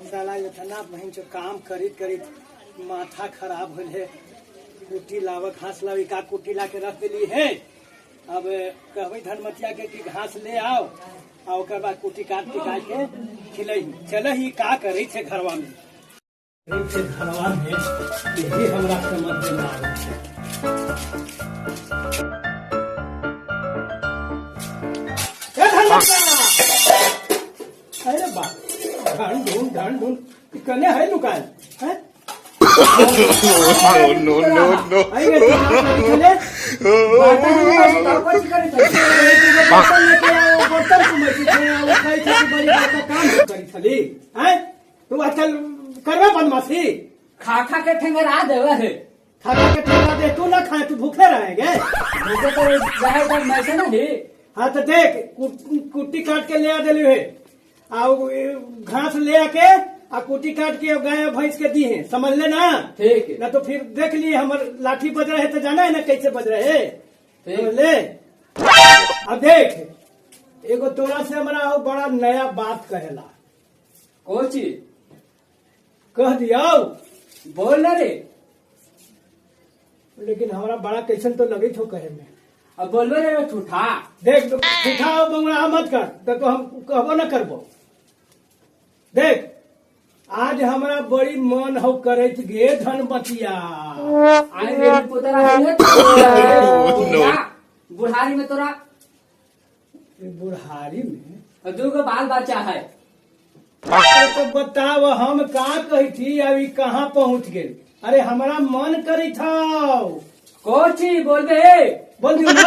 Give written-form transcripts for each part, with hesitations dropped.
साला इतना बहन जो काम करीत करीत माथा खराब होल है। कुटी लाव घास लावी का कुटी ला के रख दिली है। अब कहबे धनमतिया के कि घास ले आओ आ ओकर बाद कुटी काट के गाय के खिलई। चल ही का करे छे घरवा में, छे घरवा में यही हमरा समझ में ना आवे छे। ए धनमतिया, अरे बाप ढन ढूंढ ढन ढूंढ कने है लुकायल हैं? No, no, no. आई गे चले बर्तन लेके आओ, बर्तन कुमै छै ओ खाइ छै कि बड़ी बड़का काम करी छली हैं? तू आजकल करबे बदमाशी। खा खा के ठेंगरा देवे है। खा खा के ठेंगरा दे, तू ना खाए तू भूखे रहेंगे। भूखे तो रहे तो मैं ना ही। हाँ तो देख कुट्टी काट के ले आ दिली है आ घास ले आके आ कुट्टी काट के गाय भैंस के दी है, समझ ले ना? ठीक है। ना तो फिर देख लिए हमर लाठी बज रहे तो जाना है ना कैसे बज रहे, ठीक। समझ ले? अब देख एगो तोरा से हमरा हो बड़ा नया बात कहेला। कौन चीज? कह दिया। बोल ना रे। लेकिन हमरा बड़ा कैसन तो लगे थो कहे में। अब बोलबे रे ठूठा। देख ठूठा और बंगड़ा मत कर, तो हम कहबो न करबो। देख आज हमरा बड़ी मन हो करैत गे धनमतिया। आए रे पुतरा है बुढ़ारी में तोरा। बुढ़ारी में दू गो बाल बच्चा है। तो बताव हम का कही थी अभी कहाँ पहुँच गए। अरे हमरा मन करी था। कौन चीज बोलबे? बोल दियो ना।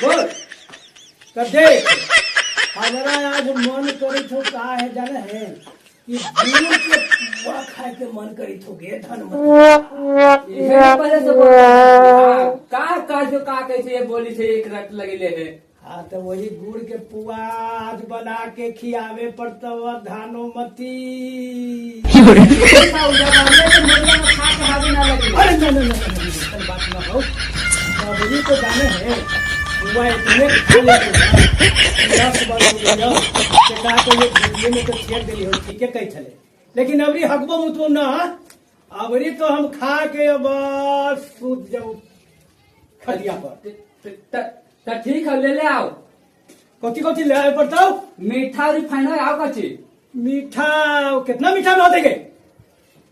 बोल। तो देख हमरा आज मन करी थो का है जाने है कि गुड़ के पुआ खाए के मन करी थो गे धनमतिया। इहे पहले से बोल का का जो का कहै छै बोली छै एक रट लगेले है। हाँ तो वही गुड़ के पुआ आज बना के खियावे पड़ता धानोमती। अरे ना ना ना ना बात ना हो, बाबूजी तो जाने हैं पुआ इतने खा लेते हैं 10 बार हो गया के का तो ये गुड़िए में तो छेड़ दिली हो ठीक है कही छले, लेकिन अबरी हकबो मुतबो ना, अबरी तो हम खा के बस सूत जाऊ खटिया पर। तो ठीक है ले ले आओ। कथी कथी ले आए पड़ता? मीठा रिफाइन आओ कथी? मीठा कितना मीठा में होते गे?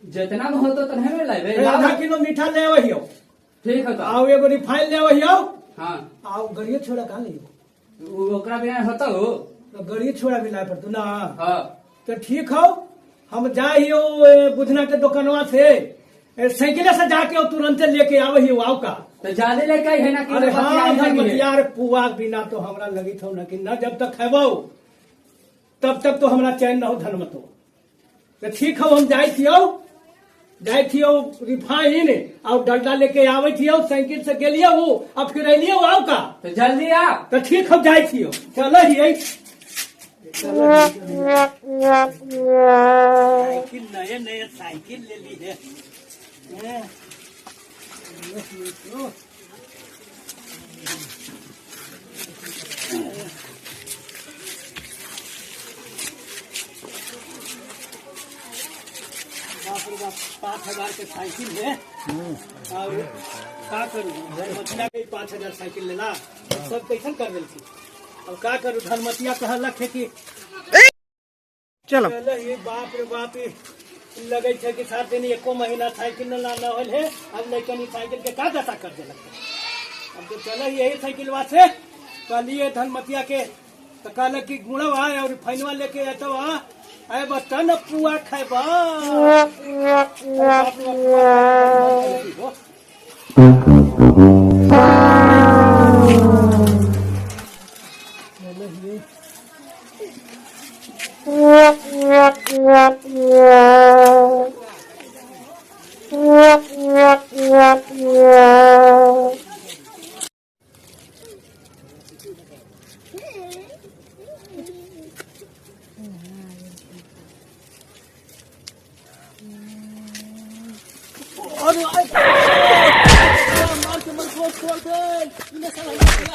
जितना में होतो तने में लाइबे। आधा किलो मीठा ले आवहियो। ठीक है तो आओ एगो रिफाइन ले आवहियो। हां आओ गड़ियो छोड़ा कहां लियो? ओकरा बिना होता हो तो गड़ियो छोड़ा भी लाए पड़तो ना। हां तो ठीक हो हम जाइयो बुधना के दुकानवा से साइकिल से जाके तुरंत लेके आवहियो। आओ का तो जादे लेके आई है ना कि अरे हाँ धनमतिया पुआ बिना तो हमरा लगी थो ना कि न जब तक खेबो तब तक तो हमरा चैन न हो धनमतो। तो ठीक हो हम जाए थियो, जाए थियो रिफाइन और डंडा लेके आवे थियो साइकिल से गेलियो वो अब फिर अलियो आओ का। तो जल्दी आ। तो ठीक हो जाए थियो चलो ही साइकिल नए नए साइकिल ले ली है। बाप रे बाप 5,000 के साइकिल है। और का करू धनमतिया के 5,000 साइकिल लेला सब कैसन कर दिल थी। अब का करू धनमतिया कहलक है कि चलो। ये बाप रे बाप लगे छै कि 7 दिन एको महीना साइकिल न लाना होल है। अब लैकन साइकिल के का दशा कर देलक। अब तो चल यही साइकिलवा से कहलिए धनमतिया के तो कहलक कि गुणवा और फैनवा लेके अतवा आए बता न पुआ खेबा।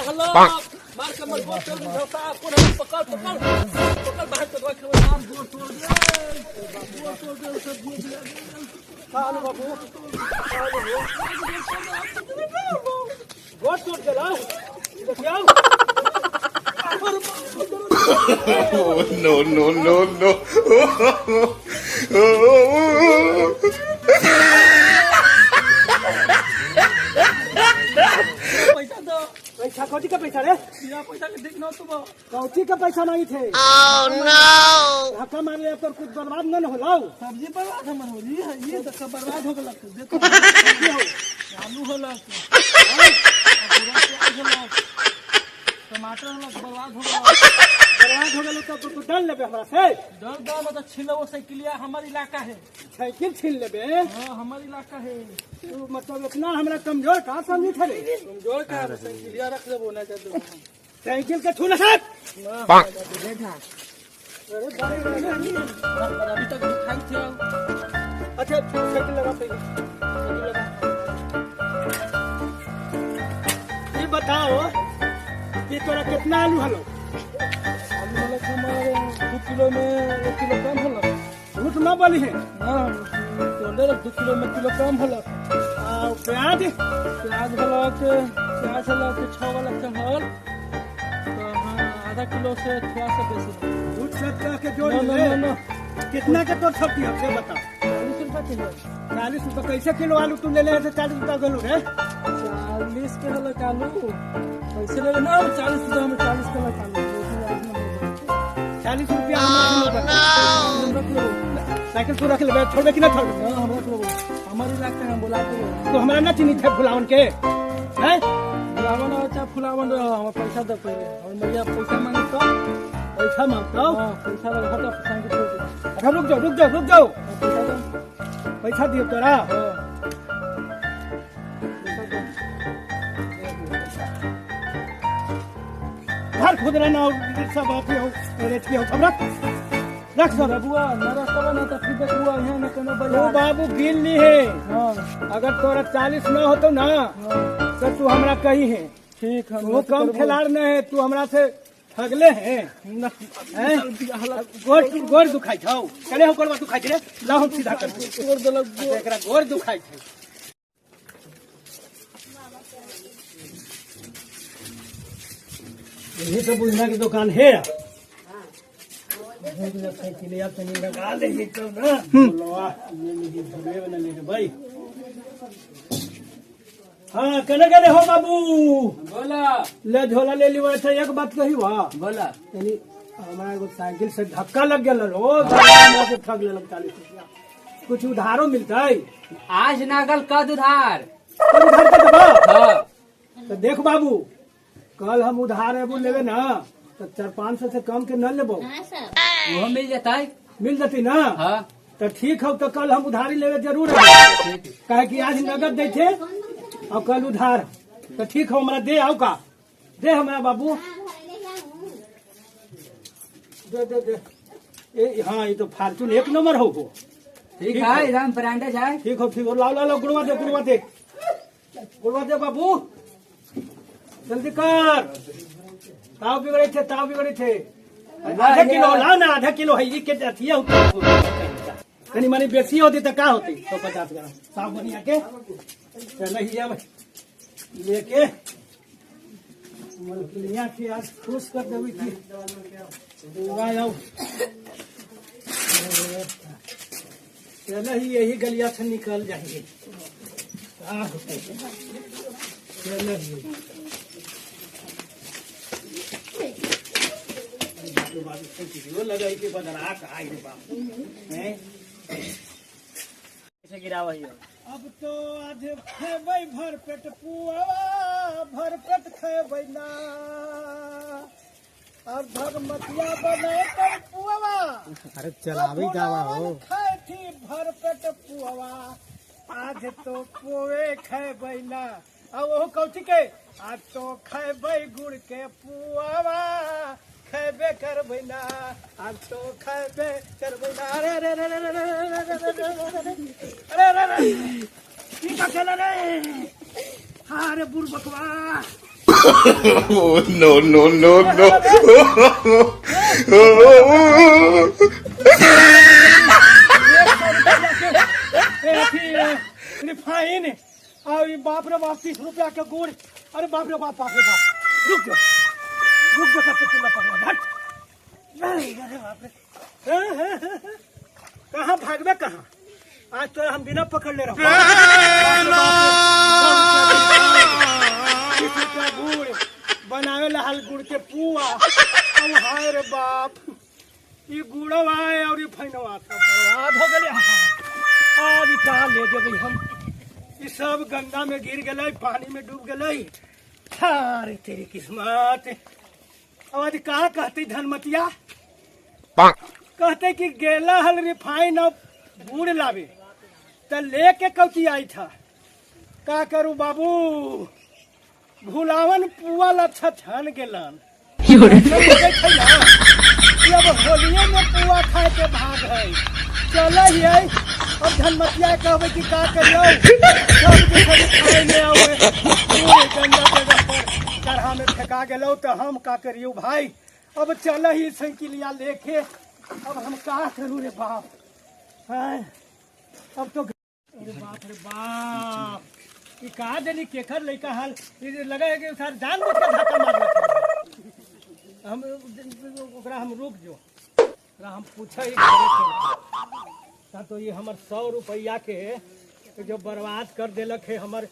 हलो मार कमर गोड़ तोड़ दे धोखा कोन पकड़ पकड़ पकड़ बाहर तो रख मार गोड़ तोड़ दे गोड़ तोड़ दे सब दिए कालू बाबू गोड़ तोड़ देला देखियो। No, no, no, no. पैसा दो। पैसा कौची का पैसा रे? बिना पैसा के देख ना तुम कौची का पैसा नहीं थे। ओह नो धक्का मार ले पर कुछ बर्बाद न हो लाओ। सब्जी बर्बाद हमर हो ये ये तो बर्बाद हो गेलक देखो आलू होलक प्याज होलक टमाटर होलक बर्बाद हो गेलक। बर्बाद हो गेल तो तू डर लेबे हमरा से? डर दा मत छीन साइकिलिया हमर इलाका है। साइकिल छीन लेबे? हां हमर इलाका है। तू मतलब इतना हमरा कमजोर का समझी थे रे? कमजोर का साइकिलिया रख लेबो ना जा दो साइकिल के छू ना साहब। अरे अभी तक खाई थे। अच्छा साइकिल लगा पहले साइकिल लगा। ये बताओ कि तोरा कितना आलू हलो? आलू हलो हमारे 2 किलो में 1 किलो कम हलो। झूठ ना बोली है। ना तोले 2 किलो में किलो कम हलो। आ प्याज? प्याज हलो के प्याज हलो के 6 वाला चढ़ल तो हां आधा किलो से थोड़ा सा बेसी। झूठ सच कह के जोड़ ले। ना कितना के तोर सब्जी है से बता। 40 रुपया किलो। 40 रुपया कैसे किलो आलू तू ले ले से 40 रुपया गेलू रे? 40 के हलो आलू कैसे ले ना 40 रुपया में 40 के आलू 40 रुपया हम रख लो। साइकिल तू रख ले छोड़बे कि ना छोड़बे? हां हम रख लेबो हमर इलाका हम बुला के तो हमरा ना चिनी थे फुलावन के हैं? फुलावन हो चाहे फुलावन रहो हम पैसा दे पहले और मैया पैसा मांगे तो पैसा मांगतो? हां पैसा लगा तो साइकिल छोड़ दे। अच्छा रुक जाओ रुक जाओ रुक जाओ। पैसा दो पैसा दियो तोरा। हां पैसा दो। घर खुदरा ना सब अथी हो रेत के हो सब रख रख सब। बबुआ ना रखबा ना त फिर देखबुआ यहाँ ना कोनो ओ बाजार। बाबू गिन ली है। हां अगर तोरा 40 न होतो ना तो तू हमरा कही है। ठीक हम तू कम खिलाड़ न है तू हमरा से ठगले है। हैं गोड़ गोड़ दुखाई छौ चले हो गोड़वा दुखाई रे ला हम सीधा कर गोड़ देलक। एकरा गोड़ दुखाई छै। यही तो बुझना की दुकान है। साइकिलिया तनी लगा ले तो ना बोलवा ले लीजिए भरे बना ले भाई। हाँ कने कने हो बाबू? बोला ले झोला ले ली। अच्छा एक बात कही वाह बोला। यानी हमारा एगो साइकिल से धक्का लग गया हो से ठग लेलक 40 रुपया। कुछ उधारो मिलता है? आज नागल कद उधार। कल उधार कर देबा? हाँ तो देख बाबू कल हम उधार एगो लेबे ना तो 400-500 से कम के न लेबो। वो मिल जाता है। मिल जाती ना? हाँ तो ठीक हो तो कल हम उधारी लेवे जरूर है। काहे कि आज नगद दे थे और कल उधार। तो ठीक हो हमरा दे आओ का दे हमरा बाबू दे दे दे। ए हाँ ये तो फार्चून 1 नंबर हो। ठीक है एकदम ब्रांडेड है। ठीक हो ठीक हो लाओ लाओ लाओ गुड़वा दे गुड़वा दे गुड़वा दे बाबू जल्दी कर। ताव बिगड़े थे ताव बिगड़े थे। आधा किलो लाओ ना आधा किलो है ये के अथिया होती तनी मनी बेसी होती तो का होती 150 ग्राम साफ बनिया के चल ही अब लेके मलकिनिया के आज खुश कर देवी थी। आओ चल ही यही गलिया से निकल जाएंगे। का होते चल ही लगाई के बदरा का आई रे बाप हैं कैसे गिरावा है। अब तो आज खेबै भर पेट पुआ भर पेट खेबै ना और भगमतिया बनाए पर पुआवा। अरे चलावी दावा हो खाए थी भर पेट पुआवा आज तो पुए खेबै ना। अब वो कौची के आज तो खेबै गुड़ के पुआवा खेबे करबै ना आज तो खेबे करबै ना। अरे अरे अरे अरे अरे अरे अरे अरे अरे की का खेला रे? हाँ अरे बुर बकवा। No, no, no, no. 100 रुपया के रिफाइन और ई बाप रे बाप 30 रुपया के गुड़। अरे बाप रे बाप, बाप रे बाप, रुक जाओ, रुक जाओ, सबसे चिल्ला पकड़ा हट। अरे बाप रे, कहाँ भागबे कहाँ? आज तो हम बिना पकड़ ले रहा। 30 रुपया गुड़ बनावे ला हल गुड़ के पुआ। अब हाय रे बाप, ई गुड़वा है और ई फैनवा सब बर्बाद हो गेलै। अब ई का ले जेबै हम? ई सब गंगा में गिर गेलै, पानी में डूब गेलै। अरे तेरी किस्मत! अब आज का कहती धनमतिया? कहते कि गेला हल रिफाइन अब गुड़ लावे त लेके कौची आई था? का करू बाबू, भुलावन पुआ लच्छा छान गेलन। अब होलिये में पुआ खाए के भाग है। चल ही अब धनमतिया कहबे कि का करियो, सब के सब खाए में आवे, पूरे गंदा जगह पर चढ़ा में फेंका गेलो, तो हम का करियो भाई? अब चल ही साइकिलिया लेके। अब हम का करूँ रे बाप? हैं? अब तो अरे बाप रे बाप, ई का देली? केकर लइका हाल ई? लगा है कि सर जान बुझ के धक्का मारलक। हम ओकरा हम रुक जो, ओकरा हम पूछे ही घरे चल। तो ये हमर 100 रुपया के जो बर्बाद कर देलक है हमर।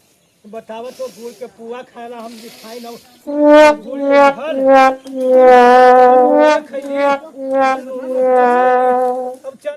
बताव तो, गुड़ के पुआ खाला हम रिफाइन और गुड़ के फल खैली। अब चल।